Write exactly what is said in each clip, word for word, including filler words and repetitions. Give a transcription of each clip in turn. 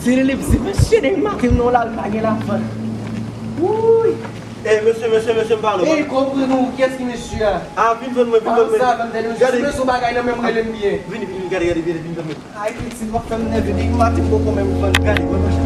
Se li, li di, mesye, depi maten m nan lari pa gen lavann. Wouy! Ey, mesye, mesye, mesye, m pale w. Ey, konprann ou, kiyès ki mesye a? A, vin jwenn mwen, vin jwenn mwen. Sa, vin tande nou. Gade. Si mesye bagay nan men m, rele m byen. Vin, vin, vin, gade, gade, vin, vin, vin. Ay, pitit, w ap fè m nève, depi maten m poko menm vann. Gade, mwen, mwen,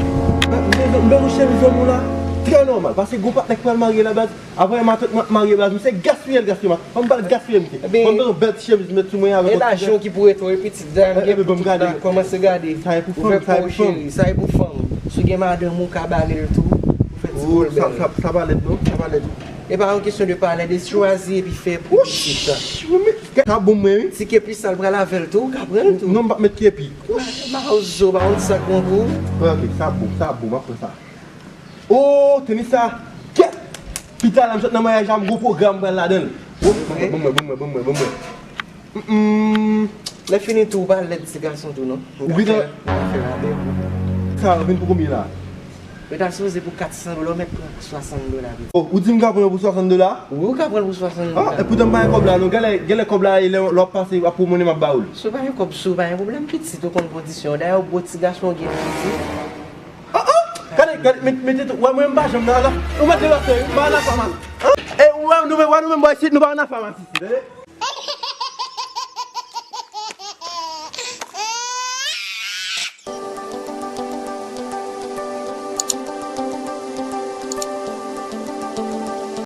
mwen, mwen, mwen, mwen, chemiz mwen la. Trè nòmal, paske gwo patnè k pral marye la, baz. Apre matant mwen ap marye baz, misye gaspiye l gaspiye matant. Ban m ba l gaspiye misye. Ban m ba l yon bèl ti chemiz m met sou mwen avèk yon ti. E lajan ki pou rete wi pitit, dayè m gen pitit la, kòmanse gade. Sa e pou fanm, sa e pou fanm. Sa e pou fanm. Si w gen madanm ou ka ba li l tou, pou fè ti bòl bèl. Sa pa lèd non, sa pa lèd. E pa yon kesyon de pa lèd, e chwazi epi fè pou pitit la. Sa bon mwen wi. Ti kepi sa l pral avè l tou, ou ka pran l tou. Non, m p ap met kepi. Mawozo, pa yon sak mwen pou ou. Ok, sa bon, sa bon, m ap pran sa. Oh, tenis sa. Kèt. Pita la, m sot nan maryaj la, m gon pwogram pral ladan l. Bon mwen, bon mwen, bon mwen, bon mwen, bon mwen. Lè fini tou, ou pa lèd ti gason tou non. Ou pita. Mwen ka fè l avè ou. Sa vin pou konbyen la? Yo ta sipoze pou kat san dola, ou mèt pran pou swasann dola. Oh, ou di m ka pran pou swasann dola? Wi, ou ka pran l pou swasann dola. Ah, epoutan m pa gen kòb la non. Genlè, genlè kòb la, e lè w ap pase, w ap pou mwen, m ap ba ou l. Si w pa gen kòb, si w pa gen pwoblèm, pitit, ou konn kondisyon yo. Dayè, w bon ti gason, w gen pitit. Oh, oh! Gade, gade, met, mete tou. Wè, mwen, m pa janm nan anafè. Ou mete lòt, m pa nan famasis. E, wè, nou, wè, nou menm bò isit, nou pa nan famasis, tande?